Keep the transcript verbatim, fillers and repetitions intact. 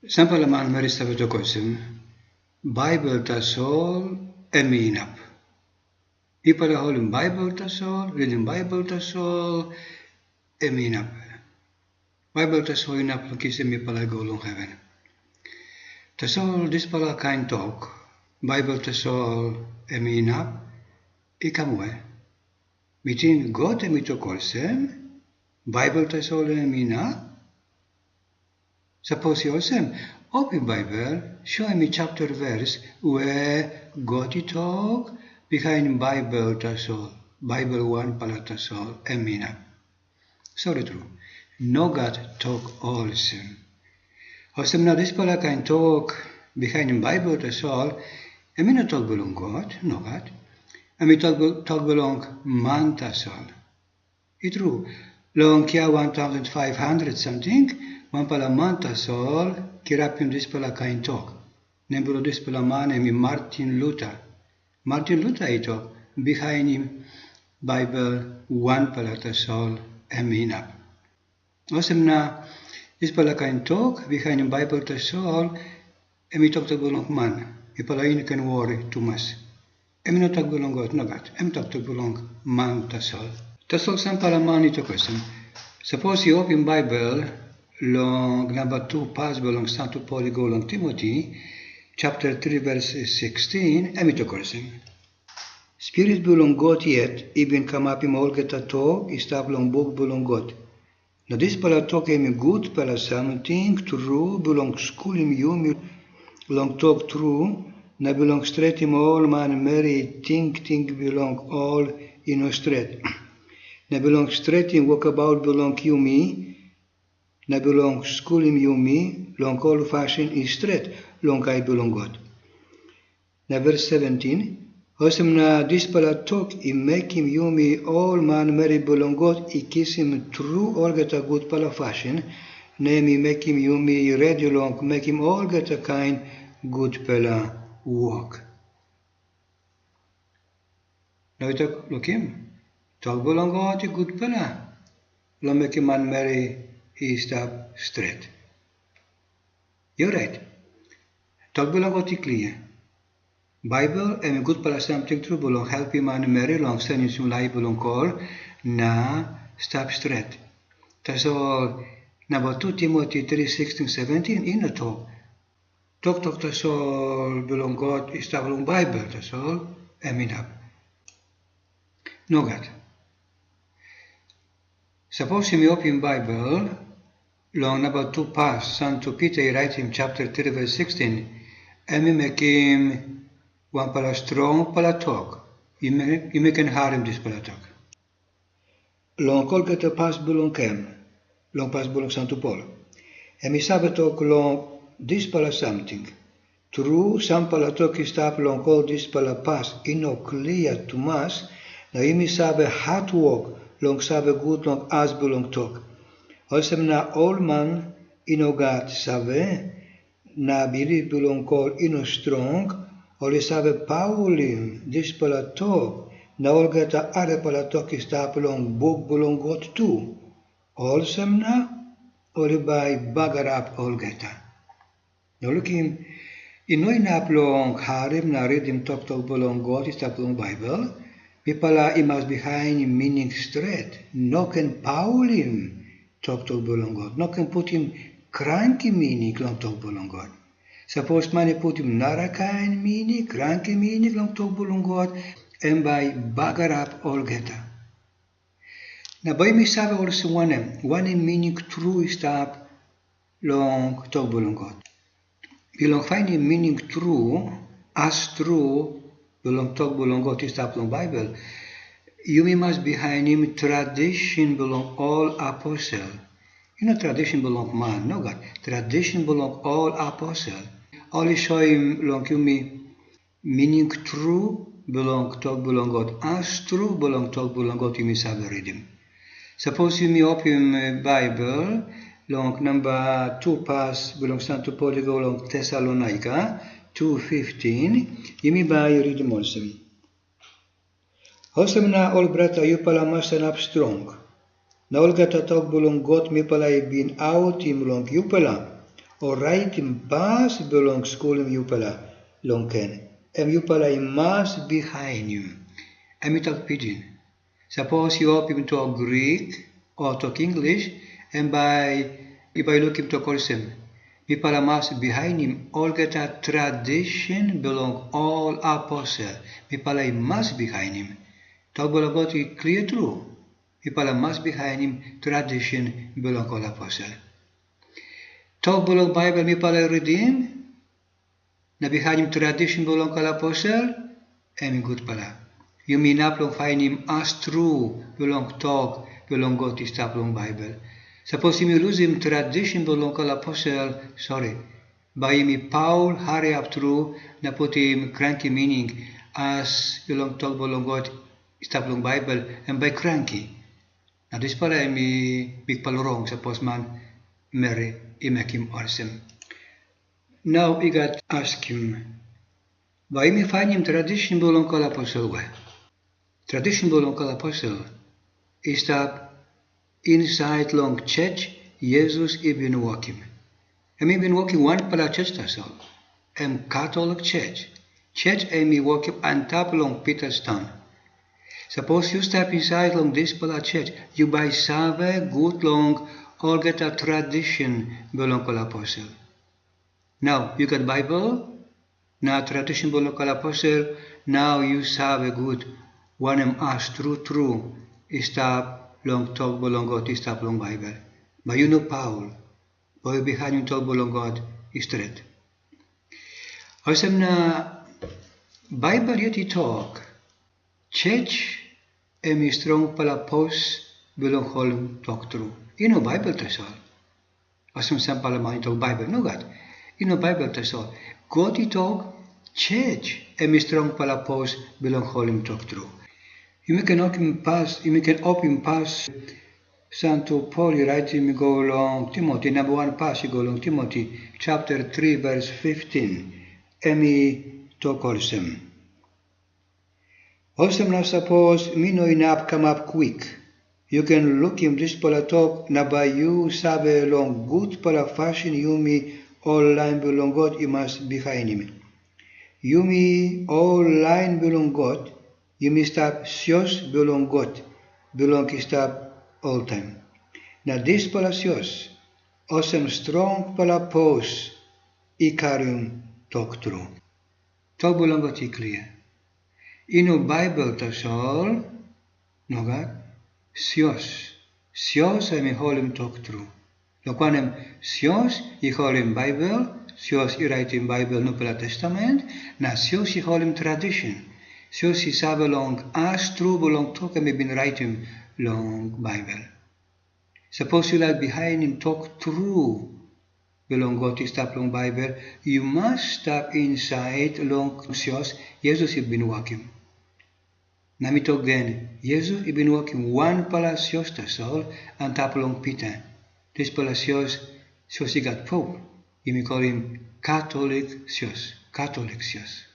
Sampela manmeri save tok olsem, Baibel tasol em i inap. Yupela holim Baibel tasol, ritim Baibel tasol, em i inap. Baibel tasol inap long kisim mipela i go long heven. Tasol dispela kain tok, Baibel tasol em i inap, i kam we? Mi ting God em i tok olsem, Baibel tasol em inap? Sapos i olsem, opim Baibel, soim mi chapter vers we God i tok, bihainim Baibel tasol, Baibel wanpela tasol, em inap. Sori tru, no gat tok olsem. Olsem na dispela kain tok, bihainim Baibel tasol, em i no tok bilong God, nogat. Em i tok, tok bilong man tasol. I tru, long kia one thousand five hundred samting, wanpela man tasol kirapim dispela kain tok. Nem bilong dispela man em i Martin Luther. Martin Luther i tok, bihainim Baibel wanpela tasol em inap. Olsem na dispela kain tok, bihainim Baibel tasol, em i toktok bilong man, mipela i no ken wori tumas. Em i no tok bilong God, nogat, em toktok bilong man tasol. Tasol sampela man i tok olsem, sapos yu opim Baibel long namba tu pas bilong Santu Pol i go long Timoti, chapter tri vers sixteen, em i tok olsem, Spirit bilong God yet i bin kamapim olgeta tok i stap long buk bilong God. Na dispela tok em i gutpela samting tru bilong skulim yumi long tok tru, na bilong stretim ol manmeri tingting bilong ol i no stret, na bilong stretim wokabaut bilong yumi, na bilong skulim yumi long ol pasin i stret long ai bilong God. Na vers seventin, olsem na dispela tok i mekim yumi ol manmeri bilong God i kisim tru olgeta gutpela pasin, na em i mekim yumi redi long mekim olgeta kain gutpela wok. Na yu tok, lukim, tok bilong God i gutpela long mekim manmeri i stap stret. Yu rait. Tok bilong God i klia. Baibel em i gutpela samting tru bilong helpim manmeri long senisim laip bilong ol na stap stret. Tasol namba tu Timoti tri sixteen seventeen i no tok. Toktok tasol bilong God i stap long Baibel tasol, em inap. Nogat. Sapos yumi opim Baibel, long namba tu pas Santu Pita i raitim chapter tri vers sixteen, em i mekim wanpela strongpela tok. Yumi, yumi ken harim dispela tok. Long olgeta pas bilong em, long pas bilong Santu Pol, em i save tok long dispela samting. Tru, sampela tok i stap long ol dispela pas i no klia tumas, na yumi save hatwok long save gut long as bilong tok. Olsem na ol man i no gat save, na bilip bilong ol i no strong, ol i save paulim dispela tok, na olgeta arapela tok i stap long buk bilong God tu. Olsem na ol i bai bagarap olgeta. Na lukim, i no inap long harim na ritim toktok bilong God i stap long Baibel. Mipela i mas bihainim mining stret, no ken paulim toktok bilong God, no ken putim kranki mining long tok bilong God. Sapos man i putim narakain mining, kranki mining long tok bilong God, em bai i bagarap olgeta. Na bai mi save olsem wanem, wanem mining tru i stap long tok bilong God. Bilong painim mining tru, as tru bilong tok bilong God i stap long Baibel, yumi mas bihainim tradisen bilong ol aposel. I no tradisen bilong man, nogat. Tradisen bilong ol aposel. Ol i soim long yumi mining tru bilong tok bilong God, as tru bilong tok bilong God yumi save ritim. Sapos yumi opim, eh, Baibel long namba tu pas bilong Santu Pol i go long Tesalonaika tu fiftin, yumi bai ritim olsem. Olsem na ol brata, yupela mas sanap strong, na olgeta tok bilong God mipela i bin autim long yupela, o raitim pas bilong skulim yupela long ken, em yupela i mas bihainim. Em i tok Pidgin. Sapos yu opim tok Grik o tok Inglis, em bai yu bai lukim tok olsem, mipela mas bihainim olgeta tradisen bilong ol aposel. Mipela i mas bihainim. Tok bilong God i klia tru. Mipela mas bihainim tradisen bilong ol aposel. Tok bilong Baibel mipela i ritim na bihainim tradisen bilong ol aposel, em i gutpela. Yumi inap long painim as tru bilong tok bilong God i stap long Baibel. Sapos yumi lusim tradisen bilong ol aposel, sori, bai yumi paul hariap tru na putim kranki mining as bilong tok bilong God i stap long Baibel, em bai kranki. Na dispela em i bikpela rong sapos manmeri i mekim olsem. Nau i gat askim, bai mi painim tradisen bilong ol aposel we? Tradisen bilong ol aposel i stap insait long church Yesus i bin wokim. Em i bin wokim wanpela church tasol, em Katolik church. Church em i wokim antap long Pita ston. Sapos yu stap insait long dispela church, yu bai save gut long olgeta tradisen bilong ol aposel. Nau yu gat Baibel na tradisen bilong ol aposel, nau yu save gut wanem as tru tru i stap long tok bilong God i stap long Baibel. Bai yu no paul, bai yu bihainim tok bilong God i stret. Olsem na Baibel yet i tok, church em i strongpela pos bilong holim tok tru. I no Baibel tasol. Olsem sampela man i tok Baibel, nogat. I no Baibel tasol. God i tok, church em i strongpela pos bilong holim tok tru. Yumi ken opim pas, yumi ken opim pas Santu Pol i raitim i go long Timoti, namba wan pas i go long Timoti, chapter three, verse fifteen. Em i tok olsem, olsem na sapos mi no inap kamap kwik, yu ken lukim dispela tok na bai yu save long gutpela pasin yumi ol lain bilong God i mas bihainim. Yumi ol lain bilong God, yumi stap sios bilong God, bilong i stap oltaim. Na dispela sios, olsem strongpela pos i karim tok tru. Tok bilong God i klia. I no Baibel tasol, nogat, sios. Sios em i holim tok tru. Long wanem, sios i holim Baibel, sios i raitim Baibel Nupela Testament, na sios i holim tradisen. Sios i save long as tru bilong tok em i bin raitim long Baibel. Sapos yu laik bihainim tok tru bilong God i stap long Baibel, yu mas stap insait long sios Yesus i bin wokim. Na mi tok gen, Yesus i bin wokim wanpela sios tasol antap long Pita. Dispela sios, sios i gat pop, yumi kolim Katolik sios, Katolik sios.